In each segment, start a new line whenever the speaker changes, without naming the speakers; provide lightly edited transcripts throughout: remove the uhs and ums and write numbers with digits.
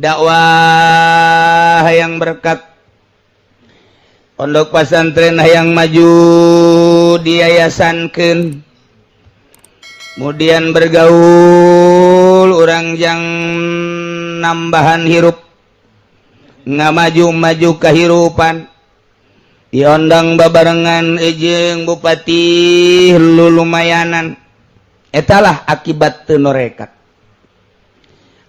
Dakwah hayang berkat, pondok pasantren hayang maju diayasankeun, kemudian bergaul urang jang nambahan hirup, ngamaju-maju kehirupan, diondang babarengan ejeng bupati lu lumayanan. Etalah akibat teu norekat.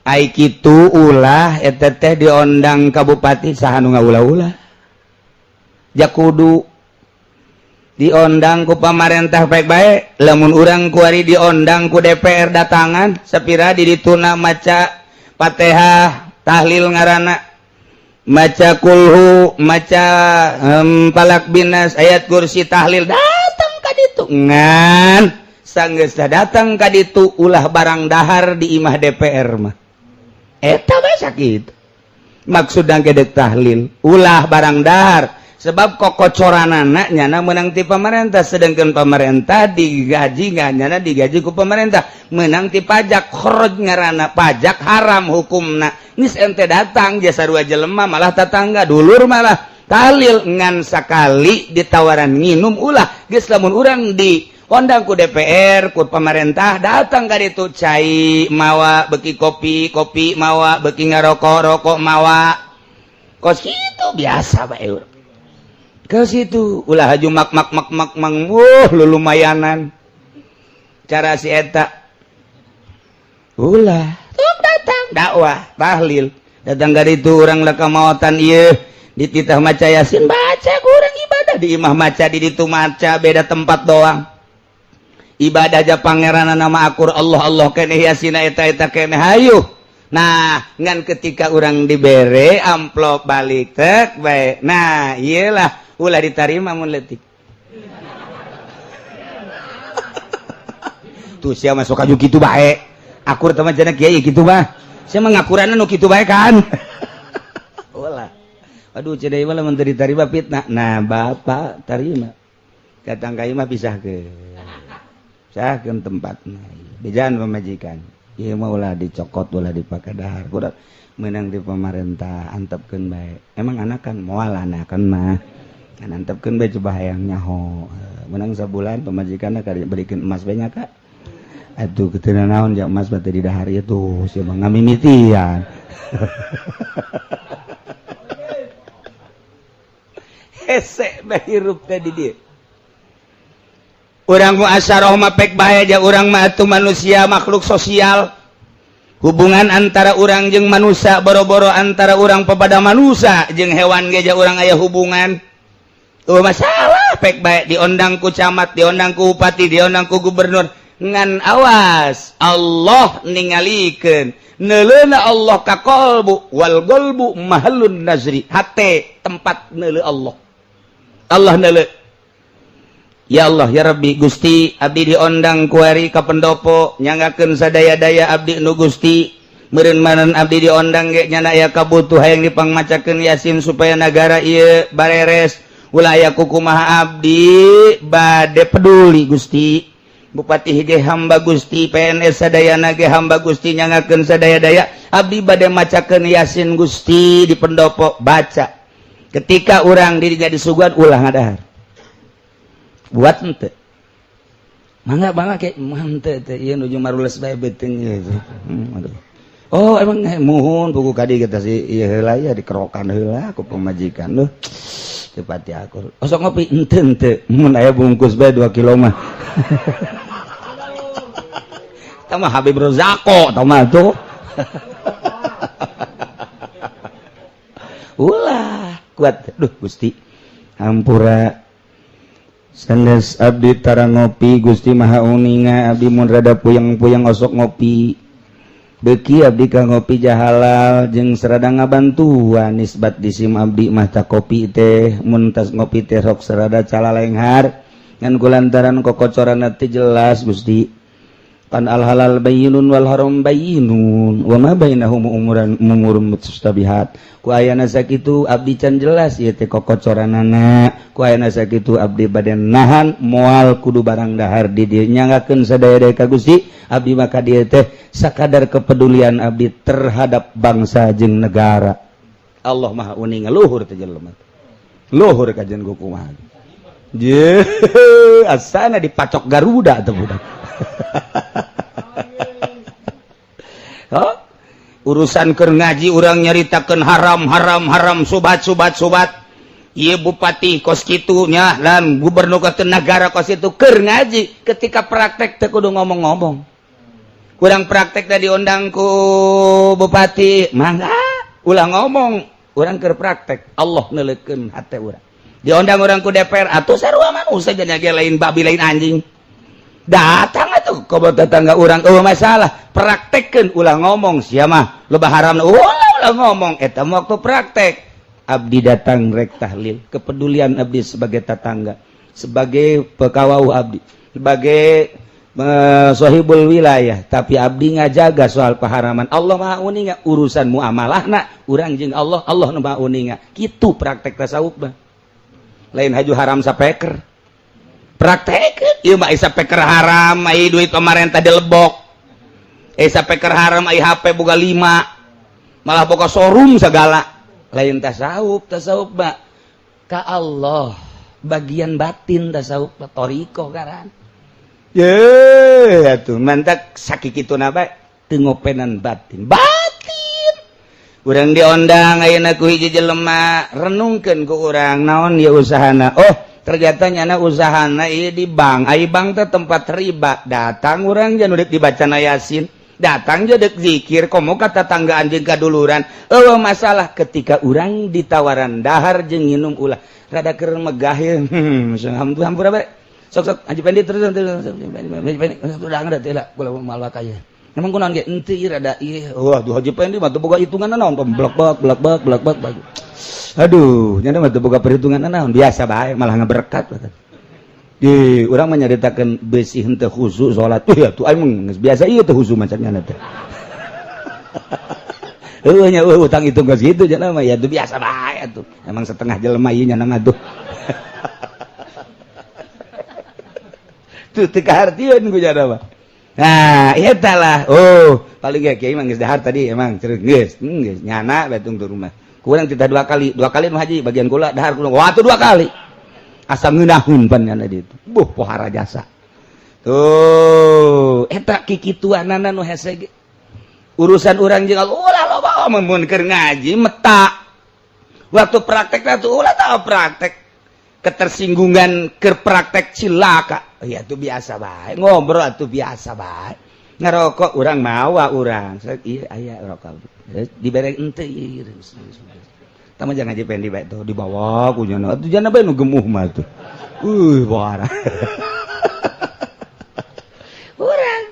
Ai kitu ulah eta teh diondang ka bupati, saha nu ngaulah-ulah ja kudu diondang ku pamarentah baik-baik. Lamun urang kuari diondang ku DPR, datangan sapira di dituna, maca Fatihah, tahlil ngaranna, maca kulhu, maca Falaq, Binnas, ayat kursi, tahlil, datang ka ditu. Ngan sanggeus datang ka ditu, ulah barang dahar di imah DPR mah. Eta bae sakitu maksud dek tahlil, ulah barang dahar, sebab kokocoranana nyana menang ti pemerintah, sedangkan pemerintah digaji nggak? Nyana digaji ku pemerintah, menang ti pajak, kharoj ngaranna, pajak haram hukumna. Geus ente datang jasa dua jelema, malah tetangga dulur, malah tahlil, ngan sakali ditawaran nginum ulah. Geus, lamun urang di ondang ku DPR, ku pemerintah, datang ka ditu, cai mawa, beki kopi, kopi mawa, beki ngarokok, rokok mawa, kos itu biasa bae urang ke situ. Ulah haju mak mak mak mak mang, wuh, lu lumayanan cara si eta ulah. Tuh datang dakwah tahlil, datang dari itu orang lah kemautan ieu dititah maca Yasin, baca kurang ibadah di imah, maca di ditu maca, beda tempat doang. Ibadah aja pangeran nama akur, Allah Allah keneh, Yasina eta eta keneh, hayu. Nah, ngan ketika orang dibere amplop balik tek baik, nah iyalah, ulah diterima mun letik tuh. Sia masuk aju kitu bae, akur teman jana kiai kitu mah, sia mah ngakuranna nu kitu bae kan. Ulah, aduh, cedai mah lamun teu diterima fitnah. Nah, bapak terima, datang ka imah, pisah ke pisahkeun tempatna, bejaan pamajikan ieu mah ulah dicokot, ulah dipake dahar, kudu menang di pemerintah, antepkeun bae. Emang anakan moal, anakan mah kan antepkeun bae, coba hayang nyaho. Menang sabulan pamajikanna berikan emas banyak kak atuh keteuna naon jak emas bate di dahar itu, sia mah ngamimitian hese bae hirup teh di dieu. Urang muasyarah mah pek bae aja. Urang mah atuh manusia, makhluk sosial. Hubungan antara urang jeung manusia, boro-boro antara urang kepada manusia, jeung hewan ge ja urang aya hubungan. Tuh masalah pek bae, diondang ku camat, diondang ku bupati, diondang ku gubernur, ngan awas, Allah ningalikeun neuleuna Allah ka qalbu, wal qalbu mahallun nazri, hate tempat neuleu Allah. Allah neuleu. Ya Allah, ya Rabbi, Gusti, abdi diondang kuari ka pendopo, nyanggakeun sadaya-daya abdi nu Gusti meureun manan. Abdi diondang ge nyana aya kabutuh, hayang dipangmacakeun Yasin supaya nagara ieu bareres, ulah aya kukumaha, abdi bade peduli Gusti. Bupati ge hamba Gusti, PNS sadayana ge hamba Gusti, nyanggakeun sadaya-daya, abdi bade macakeun Yasin Gusti di pendopo. Baca. Ketika urang diri jadi suguhan, ulah ngadahar. Buat ente mangga mangga kayak mante teh ieu nuju marules bae beuteung ieu. Aduh. Oh, emang muhun buku kadi kita si ieu heula ya, dikerokan heula ku pamajikan leuh. Teu pati akur. Osok ngopi ente ente mun aya bungkus bae 2 kilo mah. Tah mah Habib Rozako tah mah tuh. Ulah kuat. Duh Gusti. Hampura sanes abdi tara ngopi Gusti, Maha uninga abdi mun rada puyeng-puyeng osok ngopi. Beki abdi ka ngopi jahalal jeung serada ngabantuan nisbat di sim abdi mah ta kopi teh, mun tas ngopi teh rok serada calalenghar, ngan kulantaran kokocoran teh jelas Gusti. Kan al halal bayyinun wal haram bayyinun wa ma bainahum umuran umurun mustabihat. Ku ayana sakitu abdi can jelas ieu teh kokocoranana. Ku ayana sakitu abdi bade nahan moal kudu barang dahar di dieu nyanggakeun sadaya-daya ka Gusti abdi maka dieu teh sakadar kepedulian abdi terhadap bangsa jeung negara. Allah Maha uning luhur teh jelema. Luhur kajian ku kumaha. Je asana dipacok Garuda teh budak. Oh, urusan keur ngaji urang nyaritakeun haram haram haram subat subat subat. Ieu bupati kos kitu nya lan gubernur ke negara kos itu keur ngaji ketika praktek teh kudu ngomong-ngomong. Kurang praktek tadi diundang ku bupati, mangga ulah ngomong, urang keur praktek Allah neuleukeun hate urang. Diundang urang ku DPR atuh sarua manusia jadi lain babi lain anjing. Datang atuh ka tetangga urang eueuh masalah, praktekkeun ulah ngomong sia mah loba haram ulah ulah ngomong eta waktu praktek. Abdi datang rek tahlil, kepedulian abdi sebagai tetangga, sebagai pekawau abdi, sebagai sohibul wilayah, tapi abdi ngajaga soal paharaman. Allah Maha uninga urusan muamalahna urang jeung Allah, Allah nu Maha uninga. Kitu praktek tasawuf mah. Lain haju haram sapeker. Praktek ieu mah sapeker haram, ai duit pemerintah dilebok. Sapeker haram ai HP boga 5. Malah boga showroom segala. Lain tasawuf, tasawuf mah ka Allah bagian batin tasawuf thoriqoh karan. Ye, atuh mantak sakikituna bae teu ngopenan batin. Batin. Urang diondang ayeuna ku hiji jelema, renungkeun ku urang naon ieu usahana. Oh, ternyata nyana usahana ieu di bank. Ai bank teh tempat riba. Datang urang jangan udah dibacana Yasin. Datang je dek zikir komo ka tetangga anjing kaduluran. Eueuh masalah ketika urang ditawaran dahar jeung nginum ulah rada keur megah ye. Hampura bae. Sok sok Haji Pendi terus terus Haji Pendi udah ada teh lah kula malah kaya. Emang kunaon ge henteu ieu rada ieu. Wah, duh Haji Pendi mah teu boga hitungan naon blak blak blak blak blak blak. Aduh, nya mah teu boga perhitungan naon biasa bae malah ngaberkat. Di urang mah nyaritakeun besi henteu khusyuk salat. Tuh ya tuh aing geus biasa ieu teu khusyuk macam nya teh. Heueuh nya eueuh utang hitung geus kitu nya mah ya tuh biasa bae atuh. Emang setengah jelema ieu nya mah tuh. Tuh teu kahartieun ku jada mah. Nah, eta lah. Oh, paling ge kiai mah geus dahar tadi emang geus, geus nyana bae tunggu rumah. Kurang kita dua kali nu haji bagian kula dahar kula. Wah, tuh dua kali. Asa ngeunaheun pan nyana ditu. Buh pohara jasa. Tuh, eta kikituanana nu hese ge. Urusan urang jeung Allah ulah loba mun keur ngaji meta. Waktu praktek tuh ulah tahu praktek. Ketersinggungan ke praktek cilaka. Ya itu biasa bae. Ngobrol tuh biasa bae. Ngerokok urang mawa urang. Iya aya rokok. Dibere henteu ieu. Tama jangan haji Pendi bae tuh dibawa ku nyana. Atuh jana bae nu gemuh mah tuh. Parah. Urang.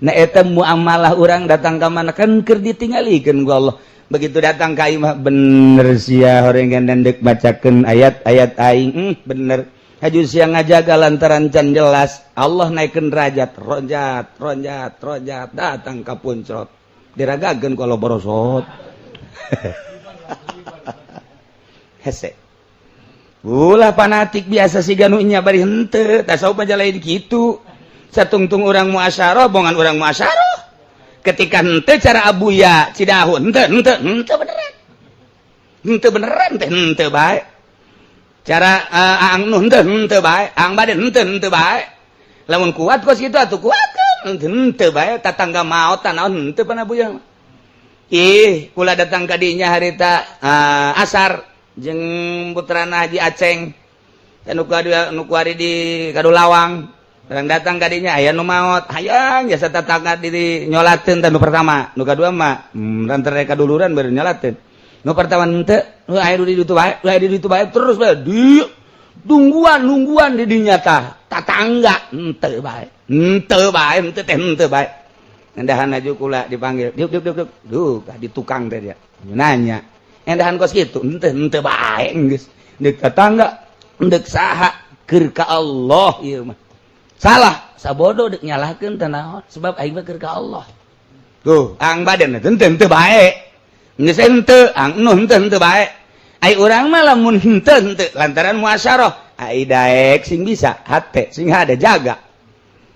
Nah eta muamalah urang datang ka mana kan keur ditinggalikeun ku Allah. Begitu datang ka imah bener sia horengan dan deuk bacakeun ayat-ayat aing bener. Haju siang ngajaga lantaran can jelas Allah naikeun derajat ronjat ronjat ronjat datang ka puncrot diragakeun ku Allah borosot. Hese. Ulah fanatik biasa siga nu nya bari henteu tasawuf mah lain kitu. Satungtung urang muasyarah bongan urang muasyarah. Ketika henteu cara abuya Cidahu henteu henteu henteu beneran. Henteu beneran teh henteu bae. Cara aang nu henteu henteu bae, aang baden henteu henteu bae. Lamun kuat kos kitu atuh kuatkeun henteu bae tatangga maot naon henteu pan abuya. Ih, kula datang ka dinya harita asar jeung putrana Haji Aceng. Nu kuari di Kadulawang. Orang datang ka dinya aya nu maot, hayang jasa tetangga di nyolateun teh nu pertama, nu kadua mah lantaran kaduluran baru nyolateun. Nu pertama henteu, nu aya di ditu bae, aya di ditu bae terus bae di tungguan nungguan di dinya tah, tatangga henteu bae. Henteu bae, henteu teh henteu bae. Endahan aju kula dipanggil, diuk diuk diuk. Duh, di tukang teh dia. Nanya, endahan kos kitu, henteu henteu bae geus. Deuk tatangga, deuk saha keur ka Allah ieu mah. Salah sabodo dek nyalahkeun teu naon, sebab aing mah keur ka Allah. Tuh, ang badan henteu henteu bae. Geus henteu, ang nu henteu henteu bae. Ai urang mah lamun henteu henteu lantaran muasyarah, ai daek sing bisa, hate sing ada jaga.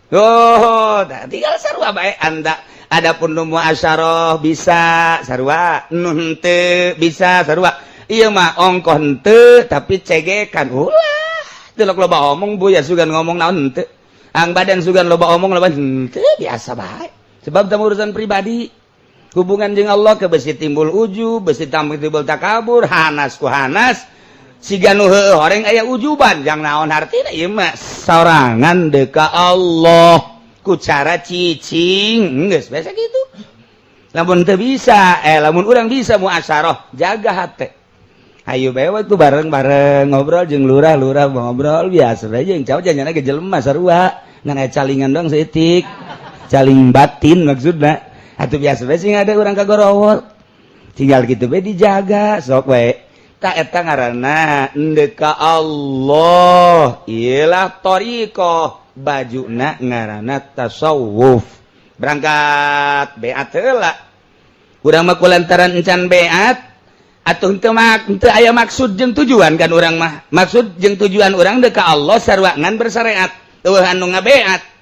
Oh, tinggal sarua bae anda. Adapun nu muasyarah bisa sarua, nu henteu bisa sarua. Ieu mah ongkoh henteu tapi cegekan ulah. Teu loba omong buya sugan ngomong naon henteu. Ang badan sugan loba omong loba henteu, biasa bae. Sebab teu urusan pribadi. Hubungan jeung Allah ke besi timbul ujub, besi tampil timbul takabur, hanas ku hanas. Siga nu heueuh horeng aya ujuban, jang naon hartina ieu mah sorangan deka Allah ku cara cicing, geus biasa gitu. Lamun teu bisa, lamun urang bisa muasyarah, jaga hate. Ayo bae waktu bareng-bareng ngobrol jeung lurah-lurah, ngobrol biasa bae jeung cowok jangan ge jelema sarua, ngan aya calingan doang saeutik. Caling batin maksudna. Atuh biasa bae sing ada urang kagorowol. Tinggal gitu bae dijaga sok bae. Tak eta ngaranna endeka Allah. Iyalah thariqah, bajuna ngaranna tasawuf. Berangkat beat heula. Urang mah kulantaran encan beat atuh henteu henteu aya maksud jeung tujuan kan urang mah. Maksud jeung tujuan urang deka Allah sarua ngan bersyariat. Eueuh anu ngabeat.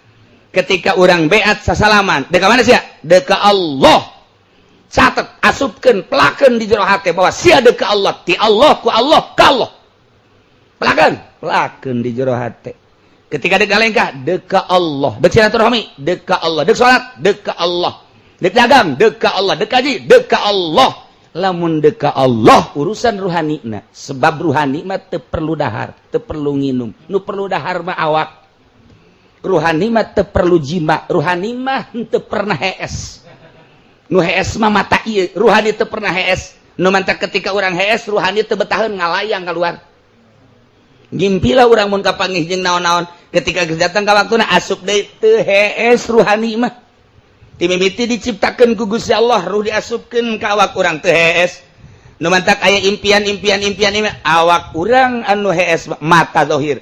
Ketika urang beat sasalaman, deka mana sia? Deka Allah. Catet, asupkeun, pelakeun di jero hate bahwa sia deka Allah, ti Allah ku Allah ka Allah. Pelakeun, pelakeun di jero hate. Ketika deka lengkah, deka Allah. Dek silaturahmi, deka Allah. Dek salat, deka Allah. Dek dagang, deka Allah. Dek haji, deka Allah. Lamun deka Allah urusan ruhani na, sebab ruhani mah teu perlu dahar, teu perlu nginum. Nu perlu dahar mah awak. Ruhani mah teu perlu jima, ruhani mah teu pernah hees. Nu hees mah mata ieu, ruhani teu pernah hees. Nu mantak ketika urang hees, ruhani teu betaheun ngalayang keluar. Ngimpilah urang mun kapanggih jeung naon-naon, ketika geus datang ka waktuna asup deui teu hees ruhani mah. Ti mimiti diciptakeun ku Gusti Allah, ruh diasupkeun ka awak urang teu hees. Nu mantak aya impian-impian impian awak urang anu hees mata zahir.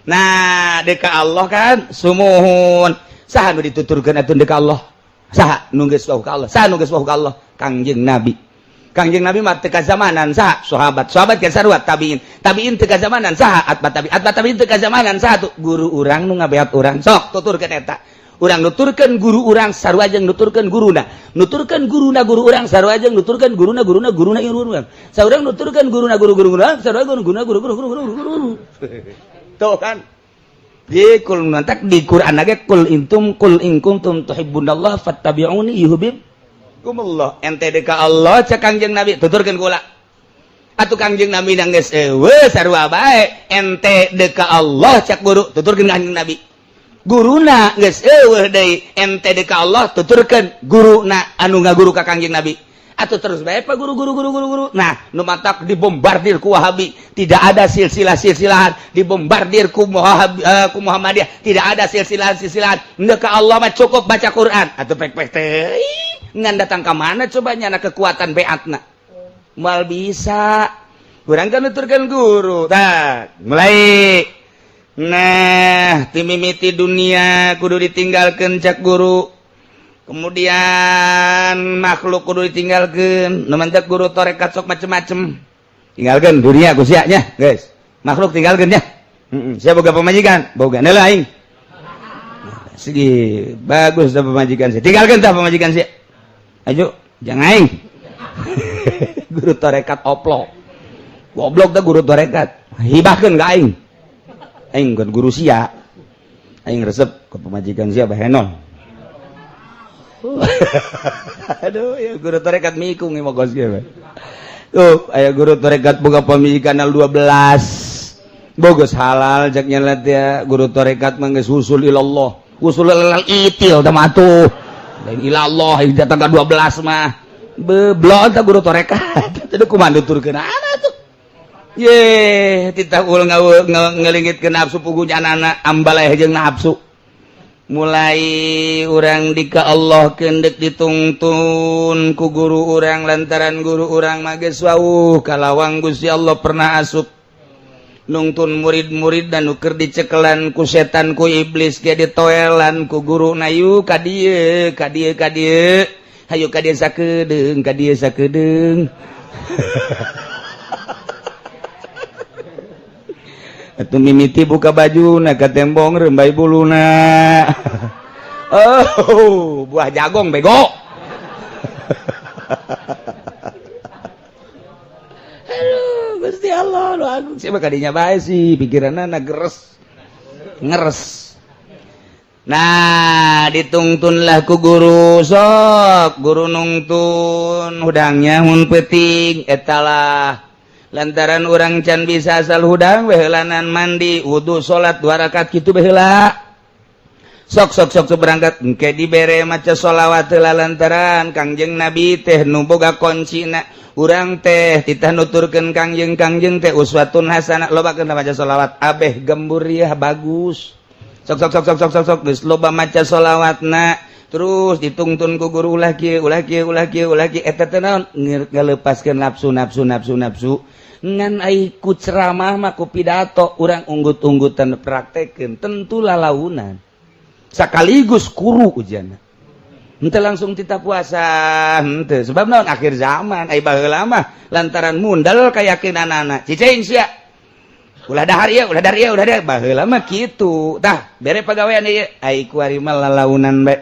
Nah, deka Allah kan sumuhun. Saha nu dituturkeun atuh deka Allah? Saha nu geus wawuh ka Allah? Saha nu geus wawuh ka Allah? Kangjeng Nabi. Kangjeng Nabi mah teu kazamanan saha? Sahabat. Sahabat kan sarua tabiin. Tabiin teu kazamanan saha? Atba tabi. Atba tabiin teu kazamanan saha tuh? Guru urang nu ngabeat urang. Sok tuturkeun eta. Urang nuturkeun guru urang sarua jeung nuturkeun guruna. Nuturkeun guruna guru urang sarua jeung nuturkeun guruna guruna guruna guru urang. Saurang nuturkeun guruna guru guru urang sarua jeung guruna guru guru guru guru guru. Tuh kan. Di kul nantak di Quran ge kul intum kul in kuntum tuhibbunallah fattabi'uni yuhibbukumullah. Ente deka Allah cek Kangjeng Nabi tuturkeun kula. Atuh Kangjeng Nabi nang geus eueuh sarua bae. Ente deka Allah cek guru tuturkeun Kangjeng Nabi. Guruna geus eueuh deui, ente deka Allah tuturkeun guruna anu ngaguru ka Kangjeng Nabi. Atau terus bae pak guru guru guru guru guru. Nah, nu matak dibombardir ku Wahabi, tidak ada silsilah silsilahan, dibombardir ku Wahabi, ku Muhammadiyah, tidak ada silsilah silsilahan. Endek ka Allah mah cukup baca Quran. Atau pek pek teh ngan datang ka mana coba nyana kekuatan beatna? Moal bisa. Kurang kan nuturkeun guru. Tah, mulai. Nah, timimiti dunia kudu ditinggalkeun cak guru. Kemudian makhluk kudu ditinggalkeun. Nu mantak guru tarekat sok macem-macem. Tinggalkeun dunia ku sia nya, guys. Makhluk tinggalkeun nya. Heeh, sia boga pamajikan, boga heula aing. Segi bagus dah pamajikan sia. Tinggalkeun tah pamajikan sia. Ayo, jangan aing. Guru tarekat oplo. Goblok dah guru tarekat. Hibahkeun ka aing. Aing bukan guru sia. Aing resep ke pamajikan sia bahenol. Aduh, ya guru tarekat mikung mah kos kieu. Tuh, aya guru tarekat boga pamajikan 12. Bogus halal cek nyelet ya, guru tarekat mah geus usul ilallah. Usul ilallah itil tah mah tuh. Lain ilallah datang ka 12 mah. Beblon tah guru tarekat. Teu kumaha nuturkeun anak tuh. Ye, titah ul ngelingitkeun nafsu pugunya anak ambaleh jeung nafsu. Mulai urang dika Allah kendek ditungtun ku guru urang lantaran guru urang mah geus wawuh kalawang Gusti Allah pernah asup. Nungtun murid-murid dan nu keur dicekelan ku setan, ku iblis ge ditoelan ku guru na, "Yuk ka dieu, ka dieu, ka dieu, hayu ka dieu sakedeung, ka dieu sakedeung." Atuh mimiti buka baju na ka tembong, rembay buluna. Oh, buah jagong, bego. Aduh, Gusti Allah lu agung. Siapa kadinya bae sih pikiranna na geres ngeres. Nah, ditungtunlah ku guru. Sok guru nungtun hudangnya mun peuting etalah lantaran orang can bisa asal hudang behelanan mandi wudhu, salat dua rakaat kitu baheula. Sok sok sok sok, berangkat. Engke dibere maca sholawat heula lantaran Kangjeng Nabi teh nu boga kuncina. Urang teh titah nuturkeun Kangjeng, Kangjeng teh uswatun hasanah. Lobakeun maca sholawat, abeh gembur ya bagus. Sok sok sok sok sok sok sok, geus loba maca sholawatna, terus ditungtun ku guru, ulah kieu, ulah kieu, ulah kieu, ulah kieu. Eta teh naon? Ngalepaskeun nafsu, nafsu, nafsu, nafsu. Ngan ai ku ceramah mah, ku pidato, urang unggut-unggutan praktekeun tentu lalaunan sekaligus kuru ujana. Henteu langsung tita puasa henteu, sebab naon? Akhir zaman. Ai baheula mah lantaran mundal keyakinan anak, "Cicing sia, ulah dahar ieu, ulah dahar ieu, ulah dahar." Baheula mah kitu tah, bere pagawean ieu. Ai kuari mah lalaunan bae,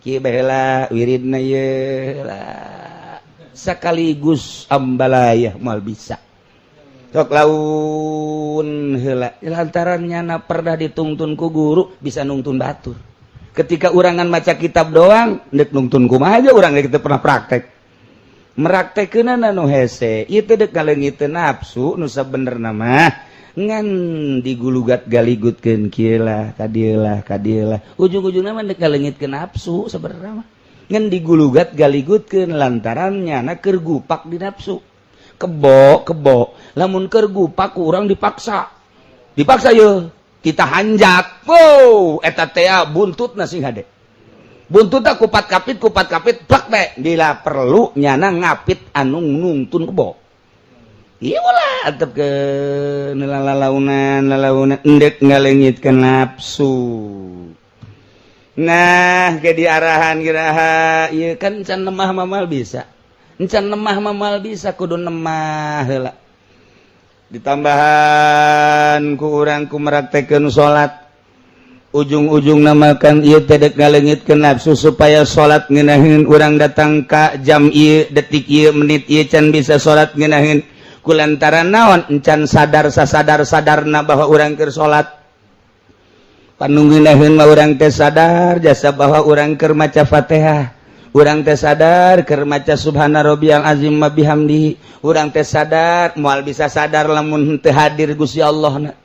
kieu baheula wiridna ieu lah, sekaligus ambalayah moal bisa. Sok laun heula lantaran nyana pernah ditungtun ku guru, bisa nungtun batur. Ketika urangan maca kitab doang, ndek nungtun kumaha aja urang kita pernah praktek meraktekeunana nu hese ieu teh, dek ngaleungiteun nafsu nu sabenerna mah ngan digulugat galigutkeun kieu lah, ka dieu lah, ka dieu lah, ujung-ujungna mah dek ngaleungitkeun nafsu sabenerna mah, ngan digulugat galigutkeun lantaran nyana keur gupak di nafsu. Kebo, kebo lamun keur gupak urang dipaksa, dipaksa ye kita hanjak. Wow, eta teh buntut sing hade, buntut kupat kapit, kupat kapit, plak be. Bila perlu nyana ngapit anu nungtun kebo. Iya lah, atep ke lalaunan lalaunan endek ngalengitkeun nafsu. Nah, ke diarahan kiraha ieu kan can lemah mamal bisa, encan lemah mamal bisa, kudu lemah heula. Ditambahan ku urang ku meraktekeun salat, ujung-ujung namakan ieu teh dek ngalengitkeun nafsu supaya salat ngeunaheun. Urang datang ka jam ieu, detik ieu, menit ieu, can bisa salat ngeunaheun kulantaran naon? Encan sadar sasadar-sadarna bahwa urang keur salat. Panungeunaheun mah urang teh sadar jasa bahwa urang keur maca Fatihah, urang teh sadar keur maca subhana rabbiyal azim wa bihamdihi. Urang teh sadar, moal bisa sadar lamun teu hadir Gusti Allah na.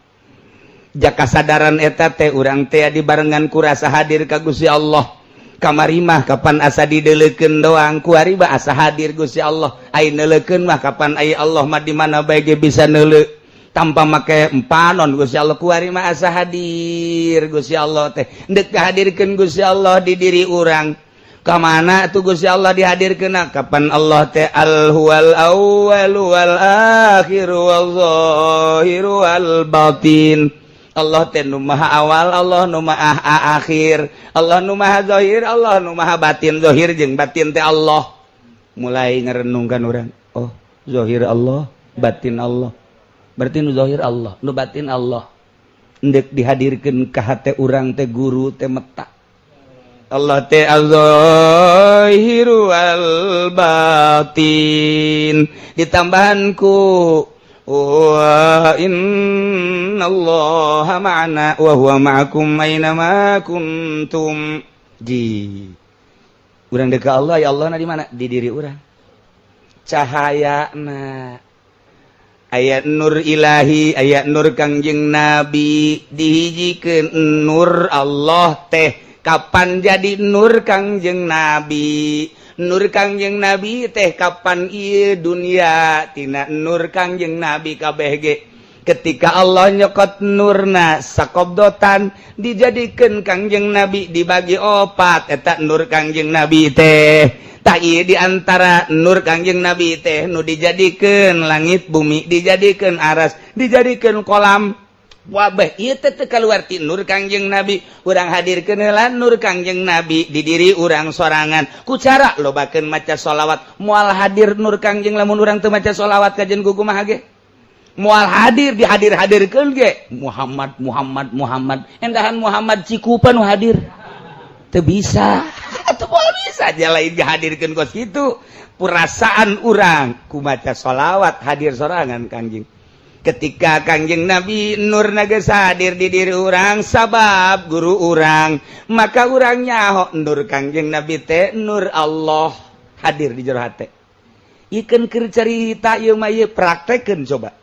Jaka sadaran eta teh urang teh dibarengan ku rasa hadir ka Gusti Allah. Kamari mah kapan asa dideleukeun doang, kuari mah asa hadir Gusti Allah. Ai neuleukeun mah kapan ai Allah mah di mana bae ge bisa neuleu tanpa make empanon Gusti Allah. Kuari mah asa hadir Gusti Allah teh, ndek hadirkeun Gusti Allah di diri urang. Kamana tuh Gusti Allah dihadirkeun? Kapan Allah teh al huwal awwal wal akhir wal zahir wal batin. Allah teh nu maha awal, Allah nu maha akhir, Allah nu maha zahir, Allah nu maha batin. Zahir jeung batin teh Allah. Mulai ngerenungkan orang, oh, zahir Allah, batin Allah, berarti nu zahir Allah, nu batin Allah. Endek dihadirkeun ka hate urang teh guru teh meta Allah teh az-zahiru wal batin. Ditambahan ku wa innallaha ma'ana wa huwa ma'akum aina ma kuntum. Ji urang dek Allah, ya Allah na di mana? Di diri urang cahaya na aya nur ilahi, aya nur Kangjeng Nabi, dihijikeun nur Allah teh. Kapan jadi nur Kangjeng Nabi? Nur Kangjeng Nabi teh kapan? Ieu dunia tina nur Kangjeng Nabi kabeh ge. Ketika Allah nyokot nurna sakobdotan, dijadikan Kangjeng Nabi dibagi opat, eta nur Kangjeng Nabi teh. Tah, ieu di antara nur Kangjeng Nabi teh nu dijadikeun langit bumi, dijadikeun aras, dijadikeun kolam wabah. Ieu teh teu kaluar ti nur Kangjeng Nabi. Urang hadirkeun heula nur Kangjeng Nabi di diri urang sorangan ku cara lobakeun maca sholawat. Moal hadir nur Kangjeng lamun urang teu maca sholawat. Kajen ku kumaha ge moal hadir, dihadir-hadirkeun ge Muhammad, Muhammad, Muhammad, endahan Muhammad Cikupa nu hadir teu bisa atau moal bisa aja lain dihadirkeun kos kitu. Perasaan urang ku maca sholawat hadir sorangan Kangjeng. Ketika Kangjeng Nabi nur geus hadir di diri urang sabab guru urang, maka urang nyaho nur Kangjeng Nabi teh nur Allah hadir di jero hate. Ikeun keur carita ieu mah, ieu praktekeun coba.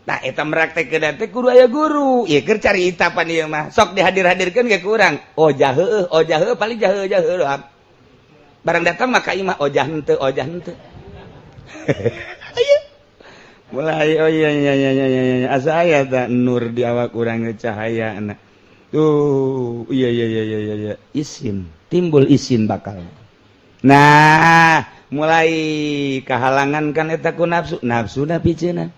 Nah, eta meraktekeun teh kudu aya guru. Ieu keur carita pan ieu mah. Sok dihadir-hadirkeun ge ku urang. Oh jaheuh, oh jaheuh, paling jaheuh jaheuh doang. Barang datang maka imah ojah henteu, ojah henteu. Ayo. Mulai, oh iya, asa aya ta nur di awak urang, cahaya. Nah. Tuh, iya. Isin, timbul isin bakal. Nah, mulai kehalangan kan eta ku nafsu, nafsu na piceuna.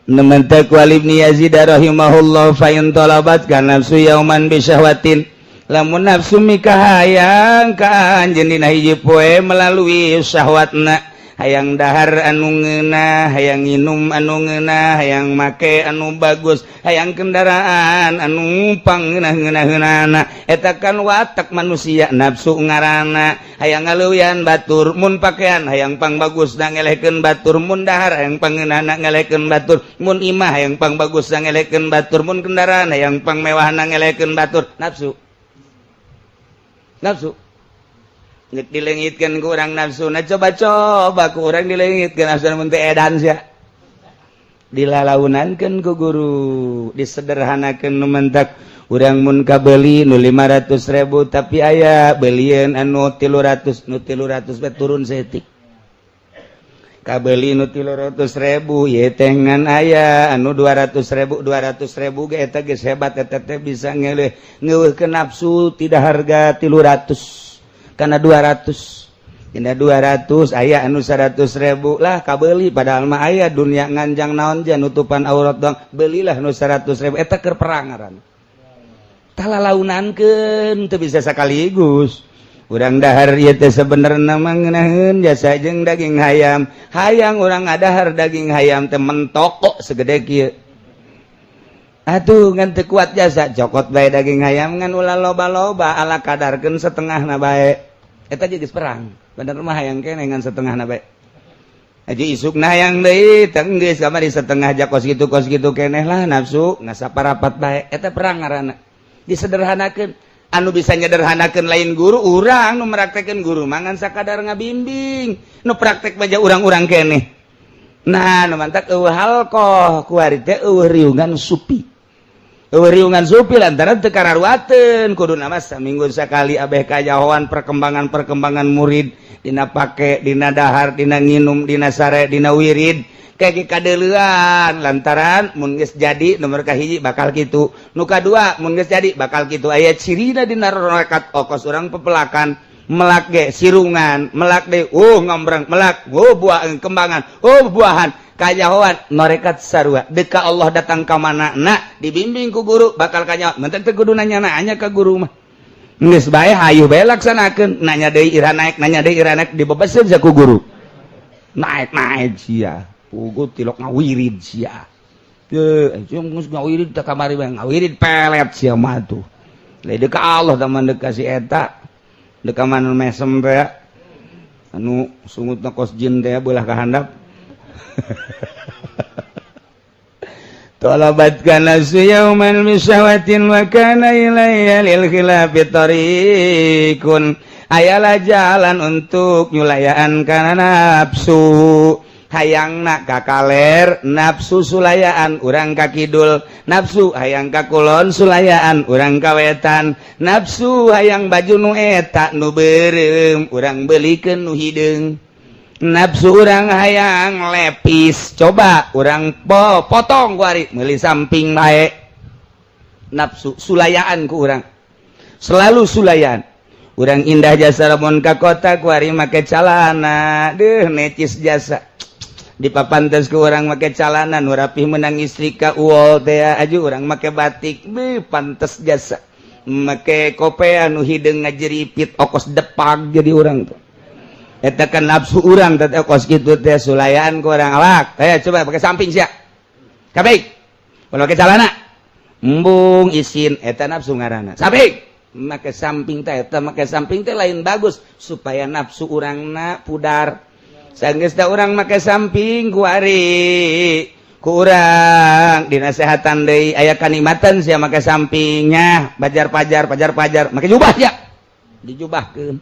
Nementek wal Ibni Yazid rahimahullah, fa in talabat ka nafsu yauman bi syahwatin, lamun nafsu mika hayang ka anjeun dina hiji poe melalui syahwatna, hayang dahar anu ngeunah, hayang nginum anu ngeunah, hayang make anu bagus, hayang kendaraan anu pangeunah-ngeunah-ngeunahna. Eta kan watak manusia, nafsu ngaranna. Hayang ngaleuwihan batur, mun pakaian hayang pang bagus na ngelehkeun batur, mun dahar hayang pangeunahna ngelehkeun batur, mun imah hayang pang bagus na ngelehkeun batur, mun kendaraan hayang pang mewahna ngelehkeun batur. Nafsu, nafsu. Nek dilengitkeun ku urang nafsu, nah, coba-coba ku urang dilengitkeun nafsu mun teu edan sia. Dilalaunankeun ku guru, disederhanakeun. Nu mentak urang mun kabeli nu 500.000, tapi aya belieun anu 300, nu 300 we turun saeutik. Kabeli nu 300.000 ye teh ngan aya anu 200.000, 200.000 ge eta geus hebat. Eta teh bisa ngeleh ngeuweuhkeun nafsu tidak harga 300 karena 200. Dina 200 aya anu 100.000 lah kabeli, padahal mah aya dunia nganjang naon ja nutupan aurat doang, belilah nu 100.000. Eta keur perang ngaranna, talalaunankeun, teu bisa sekaligus. Urang dahar ieu teh sebenarnya mah ngeunaheun jasa jeung daging hayam. Hayang urang ngadahar daging hayam teh mentok kok segede kieu. Atuh ngan teu kuat jasa, cokot bae daging hayam ngan ulah loba-loba, ala kadarkeun setengahna bae. Eta geus perang bener mah, hayang keneh ngan setengahna bae. Aja isukna hayang deui, teu geus kamari setengah ja kos kitu, kos kitu keneh lah. Nafsu ngasaparapat bae. Eta perang ngaranna. Disederhanakeun. Anu bisa nyederhanakeun lain guru, urang nu meraktekeun. Guru mangan sakadar ngabimbing, nu praktek baja urang-urang keneh. Nah, nu mantak eueuh halqoh kuari teh, eueuh riungan supi, eueuh riungan supi lantaran teu kararuateun. Kudu nama saminggu sakali abeh kajahoan perkembangan-perkembangan murid dina pake, dina dahar, dina nginum, dina sare, dina wirid, kayak kadeuleuan. Lantaran mun geus jadi nomor kahiji bakal kitu, nu kadua mun geus jadi bakal kitu. Aya cirina dina rorekat okos urang pepelakan melak ge sirungan, melak de ngombreng, melak buah kembangan, buahan. Kanyahoan norekat sarua deka Allah datang ka mana na dibimbing ku guru bakal kanyahoan. Mentek teu kudu nanya nanya ka guru mah, geus bae hayu bae laksanakeun. Nanya deui ira naik, nanya deui ira naik, dibebeseun ku guru. Naik naik sia pugu tilok ngawirid sia. Ye, geus ngawirid teh kamari bae ngawirid pelet sia mah tuh. Lain deka Allah teman deka si eta deka mana mesem teh anu sungutna kos jin teh belah ka handap. Talabat kana yauman bi syahwatin wa kana ilayya lil khilafi tariqun. Ayalah jalan untuk nyulayaan kana nafsu. Hayangna ka kaler, nafsu sulayaan, urang ka kidul. Nafsu hayang ka kulon, sulayaan, urang ka wetan. Nafsu hayang baju nu eta nu beureum, urang belikeun nu hideung. Nafsu urang hayang lepis, coba urang po potong kuari meuli samping bae. Nafsu sulayaan ku urang, selalu sulayaan. Urang indah jasa lamun ka kota kuari make calana. Deuh, necis jasa. Dipapantes ku urang make calana nu rapih menang istri ka uol teh aju urang make batik. Beuh, pantes jasa. Make kopea nu hideung ngajeripit okos depak jadi urang tuh. Eta kan nafsu urang teh kos kitu teh sulayaan ku urang awak. Ayo coba pakai samping sia. Kabeh. Kalau pakai calana embung isin, eta nafsu ngaranna. Samping. Make samping teh, eta make samping teh lain bagus supaya nafsu urangna pudar. Sanggeus da urang make samping kuari ku urang dinasehatan deui, aya kanikmatan sia make sampingnya, bajar pajar pajar pajar make jubah ya, dijubahkeun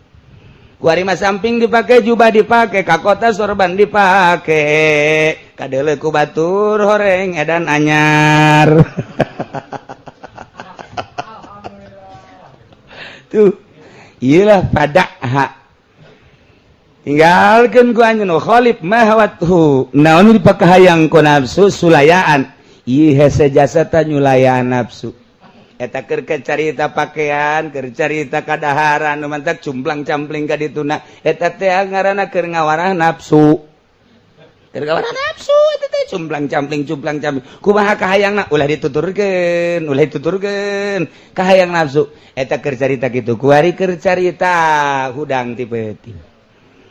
kuari mah. Samping dipake, jubah dipake, ka kota sorban dipake, kadeuleu ku batur horeng edan anyar tuh. Iyalah, pada hak tinggalkan ku anjeun khalif ma hawathu. Naon dipakahayang ku nafsu? Sulayaan. Ieu hese jasa ta nyulayaan nafsu. Eta keur carita pakaian, keur carita kadaharan nu mantak cumplang campling ka dituna, eta teh ngaranna keur ngawarah nafsu, keur ngawarah nafsu eta teh cumplang campling, cumplang campling. Kumaha kahayangna ulah dituturkeun, ulah dituturkeun kahayang nafsu eta. Keur carita kitu kuari, keur carita hudang ti peuting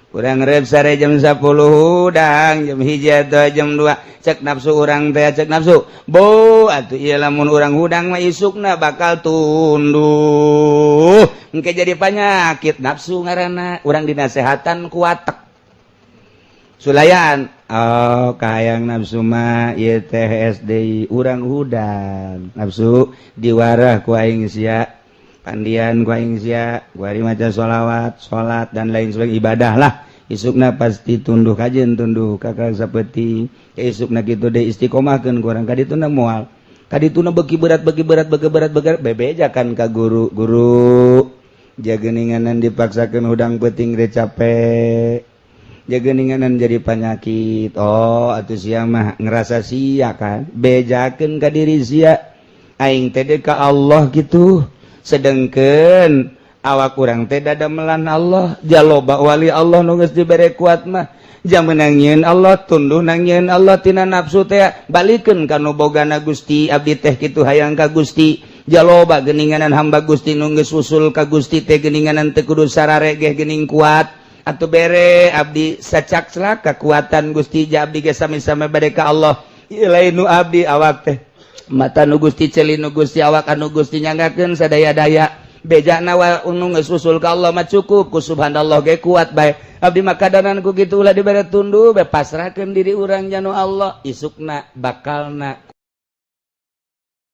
urang rep sare jam 10, hudang jam 1 atau jam 2. Cek nafsu urang teh, cek nafsu bo atuh ieu lamun urang hudang mah isukna bakal tunduh, engke jadi penyakit. Nafsu ngaranna. Urang dinasehatan ku watek sulayan, oh kahayang nafsu mah ieu teh SD urang hudang nafsu diwarah ku aing sia, pandian ku aing sia kuari, maca sholawat, salat, dan lain sebagainya, ibadah lah. Isukna pasti tunduh kajen, tunduh kakak seperti isukna kitu deh, istiqomahkeun ku urang ka dituna. Moal ka dituna beuki berat, beuki berat, beuki berat, beuki berat, bebejakan ka guru. Guru, jageninganan dipaksakeun hudang peuting teh capek, jageninganan jadi penyakit. Oh atuh sia mah ngerasa sia kan, bejakeun ka diri sia, aing teh ka Allah gitu, sedengkeun awak kurang teh dadamelan Allah. Jaloba wali Allah nu geus dibere kuat mah jam menangieun Allah, tunduh nangieun Allah tina nafsu teh, balikeun ka nu bogana Gusti. Abdi teh kitu hayang ka Gusti. Jaloba geninganan hamba Gusti nu geus usul ka Gusti teh geninganan teu kudu sararegeh gening kuat. Atuh bere abdi sacak selak kekuatan Gusti, ja abdi ge sami-sami bade ka Allah. Ieu lain nu abdi, awak teh mata nu Gusti, ceuli nu Gusti, awak anu Gusti, nyanggakeun sadaya-daya. Bejana wa unu geus usul ka Allah mah cukup ku subhanallah ge kuat bae. Abdi mah kadanan ku kitu, ulah dibere tunduh bae, pasrahkeun diri urang janu Allah, isukna bakalna.